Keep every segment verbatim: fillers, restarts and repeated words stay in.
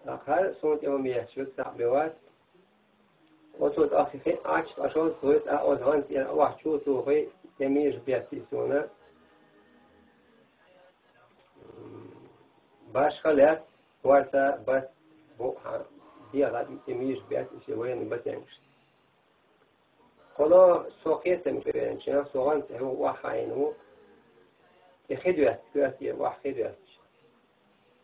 ТӀаккха хӀара суна тӀе хӀума етташ верг цхьаъ бен вац. Оцо тӀаккха хи Ӏачча Ӏашал цой, тӀаккха оцу гӀанта тӀера авахча чу тухий, тӀе мижа беттий суна. Башха лаьтта, корта, бат, букъа, дегӀа тӀе мижа бетта, иштта военный ботинкаш. Кхоно со кхетам беанча, со гӀанта хьо охьахьийна ву, и хи доьтташ, коьрте охьа хи доьтташ.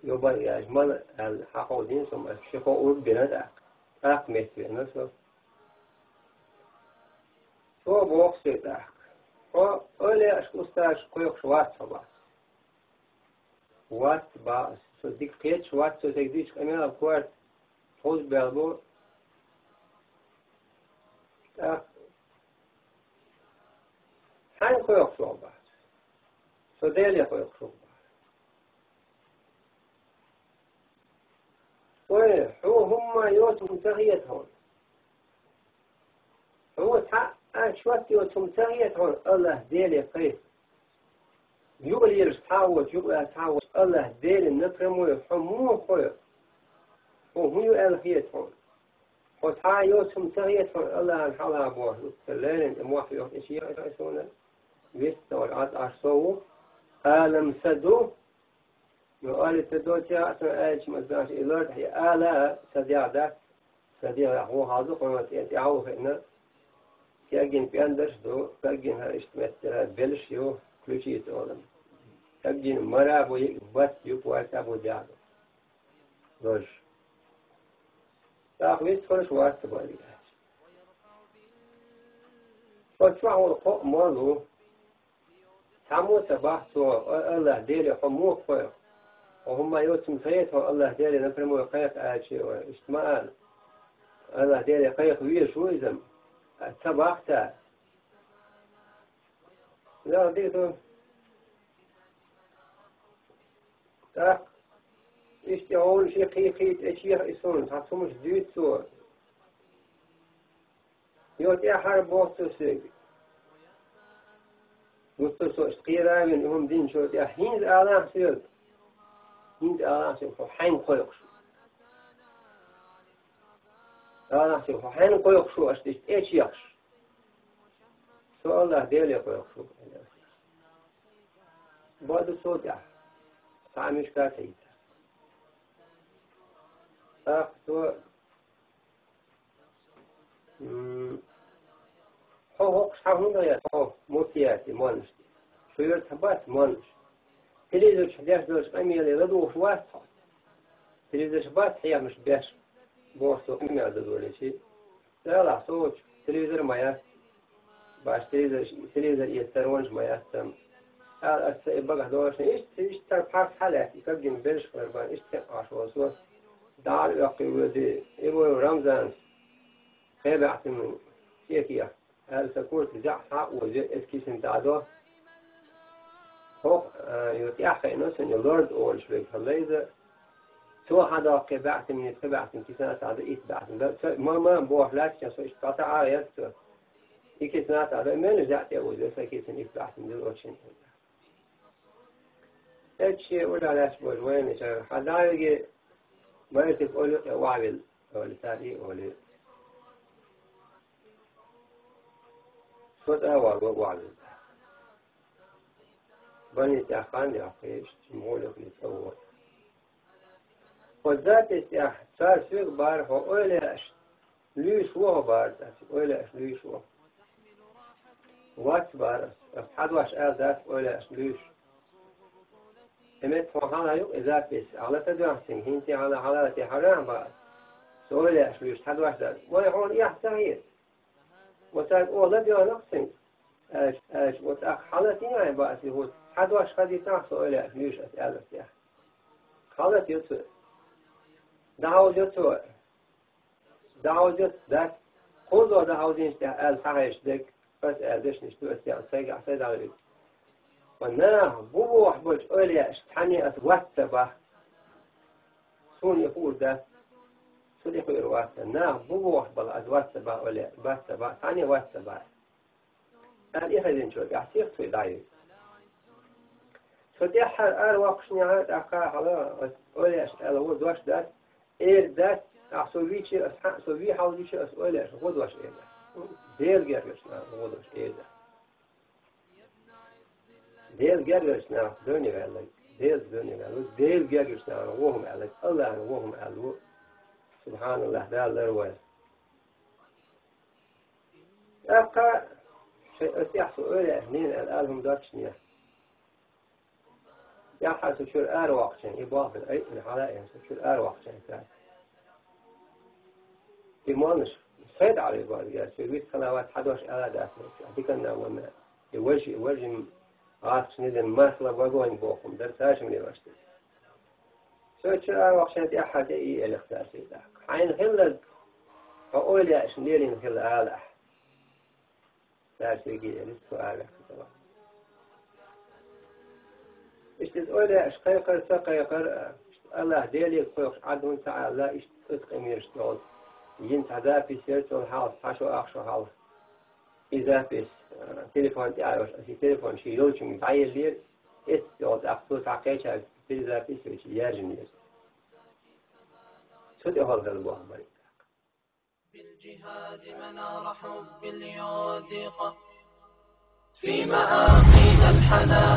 Йо, бан яж, мала аьлла, хьакховдийна со, ма ши-кхо ург бина тӀаккха. ТӀаккха меттавеана со. Цо боху соьга тӀаккха: «Хьо эвлаяашка, устазашка кхойкхуш вац хьо, бах». «Вац, бах, со дика кхеташ вац, со цига дийцча къамел а корта хьуза бел бу». ТӀаккха: «Хьайна кхойкхуш ву хьо, бах?» «Со Деле кхойкхуш ву, бах». «Вай, хьо хӀумма йоцург ца хета хьуна? Хьо цхьа а шот йоцург ца хета хьуна АллахӀ Деле кхайкха? Юкъа лелаш цхьа а воцуш, юкъа ваьлла цхьа а воцуш, АллахӀ Деле напрямую хьо муха кхойкху? Хьо хӀун ю аьлла хета хьуна? Хьо цхьа а йоцург ца хета хьуна АллахӀана хьалха бохуш, уьттара леррина тӀе мохь йохкуш, и шех а суна вист ца вара, Ӏад Ӏаш со ву, аламсаду». Ну, али ца доций а, сан аьлча, ма, знаешь, и лартахь, и ала, ца дегӀ дац, ца дегӀ вон хьалду, хьуна тӀе, тӀаьхьа ву хиъна, кеггина пӀендарш ду, кеггина хӀара иштта меттера белш ю, ключица олу. Кеггина мара бу, и бат ю, пуьрта бу дегӀ ду. Лож. ТӀаккха вист хӀорш вац ца баьлла. Со чохь волу кхоъ ма лу. Цхьаммо а ца бах цо, АллахӀ Деле хьо муха кхойкху? Хьо хӀумма йоцург ца хета хьуна АллахӀ Деле напрямую кхайкха аьлча, иштта ма ала. АллахӀ Деле кхайкха везаш ву иза-м. Ца бах цара. Ял дийцу. ТӀаккха иштта гӀовна ши кхийкхийта тӀечеха и суна, цхьа цхьа хӀумаш дуьйцу цо. Йо, тӀаьххьара боху цо соьга. Гуттар со иштта кхера а вина, и хӀума динчул тӀаьхьа: «ХӀинца алахьа соьга, хӀинца алахьа соьга, хьо хьайна кхойкхуш ву? Алахьа соьга, хьо хьайна кхойкхуш ву?» Аша иштта тӀечехаш. «Со АллахӀ Деле кхойкхуш ву». Баду цо тӀехь. Цхьа а мишка а ца йита. ТӀаккха цо: «М, хьо хӀокхуш хьан хӀунда гӀерта, хьо муфтияте, монаш? Шу юьртахь бац монаш? Телевизор чу деш долчу къамеле ладугӀуш вац хьо? Телевизор чу бац хьехамаш беш?» — боху цо къамел дозалличи. «Далахь, со волчу телевизор ма яц, баш телевизор, телевизор эца таронаш ма яц сан». Ала аса и багахь долуш, иштта, иштта цара пхьарс хьалаьцна, и каггина белш хилар бан, иштта хӀекъаш волу со. ДӀа а оьккхий воьдий, и вай Рамзанас кхин баьӀтина кекех аьлла, сан куртка зӀе схьа а оза, эцкисина дӀадо. ХӀокху, а, ю тӀаьххье но сан и лорд олуш верг хьалайза. Цо хьадоккху баьӀтина, кхин баьӀтина кисана схьа ду, итт баьӀтина ду. Ца, ма, ма, боху лаьтташ, со иштта цхьа а гӀерта. И кисана схьа ду, мел жаӀ тӀе оза, сан кисана итт баьӀтина ду, оцу шина. Эцчи уьлла лаьтташ болчу вайначара: «Хьан дӀавиге, Майтик олу, я ваьвил», — олу, цара и олу. Со цӀа а вагӀо, ваьвил. Бани тӀехь хан яхкхийча, муьлхха ницкъ а вогӀу. Оцу записи тӀехь цара соьга бара: «Хьо эвлаяаш луьйш ву хьо», — бара цара, «эвлаяаш луьйш ву». «Вац», — бара ас, — «ас цхьа дош аьлла дац эвлаяаш луьйш». И метта хьуна хьала юкъа и запись, хьала ца доьхна цуьнга, хӀинца хьала, хьала тӀе хьарахь бац. Со эвлаяаш луьйш цхьа дош дац. Вай хьуна эхь ца хета? Ва цаьрга оха ладоьгӀна-кх цуьнга, аьлча, аьлча, ва тӀаккха хьала тӀе а бац и хӀума, цхьа дош ха дитахь со эвлаяаш луьйш ас аьлларг тӀехь. Хьала тӀе цу. ДӀахьовзо цо. ДӀахьовзо дац. Кхузо дӀахьовзийначу тӀехь аьлла схьахьаьжча дерг, ас аьлла дешнаш ду, ас аьлла сайгахь сайдалариг. Ва наха бу бохуш болчу эвлаяашца цхьаьнне ас вац ца бах. Суна и хуур дац. Цу тӀе хуьйр вац. Наха бу бохуш болу ас вац ца бах эвлаяаш, вац ца бах, цхьаьнне вац ца бах. Аьлла, и хезначул тӀаьхьа сиха цуьнан дӀайигна. Цу тӀаьххьара аравоккхушнехьа тӀаккха хьала ас эвлаяашна аьлла ву дош дац, Эр дац, ахь со вича, ас хьа, со вий хьал вича, ас ойла еш, гӀо дош эр дац. Дела гергарчу нахана гӀо дош эр дац. Дела гергарчу нахана дуьне ваьлла, Дела дуьне ваьлла, Дела гергарчу нахана гӀо хӀума аьлла, Аллахьана гӀо хӀума аьлла. СубхьаналлахӀ, Дала лар вай. ТӀаккха шайн ас тӀехь со ойла еш, нена аьлла, ала хӀума доццушехь. ТӀаьххьара со чуьра ара воккхучехь, и болх бина айина хьала а, со чуьра ара воккхучехь цара. И молланаш сайта Ӏарбий база яц, вист хала вац, хьан дош ала дац, диканна ванна. И важа, и важа гӀазкхашна дина масала вагон боху хӀума дара, цаьршимма лелаш дара. Со чуьра ара воккхучехь тӀаьххьара тӀе и элира цара сайта. Хьайна хилларг, хьо ойла еш лелийна хилла ала ахь. Цара шайга элира, цо араваьккхина тӀаккха. Иштта иза ойла еш кхайкхар, ца кхайкхар, Аллахь Деле кхойкхуш Ӏад хӀунда ца Ӏалла, иштта цӀе къамелаш долу. Йина цхьа запись яра цунна хьалха, цхьа шо ах шо хьалха. И запись, а, телефон тӀе а йолуш, аса и телефон шен йолчуьнга дӀаеллера, эцна йолу тӀаккха цо цхьа кхечаьрга перезапись йича яьржинера. Цу тӀехула хилла боху бара. بالجهاد منار حب اليودق في مآقينا الحنادق.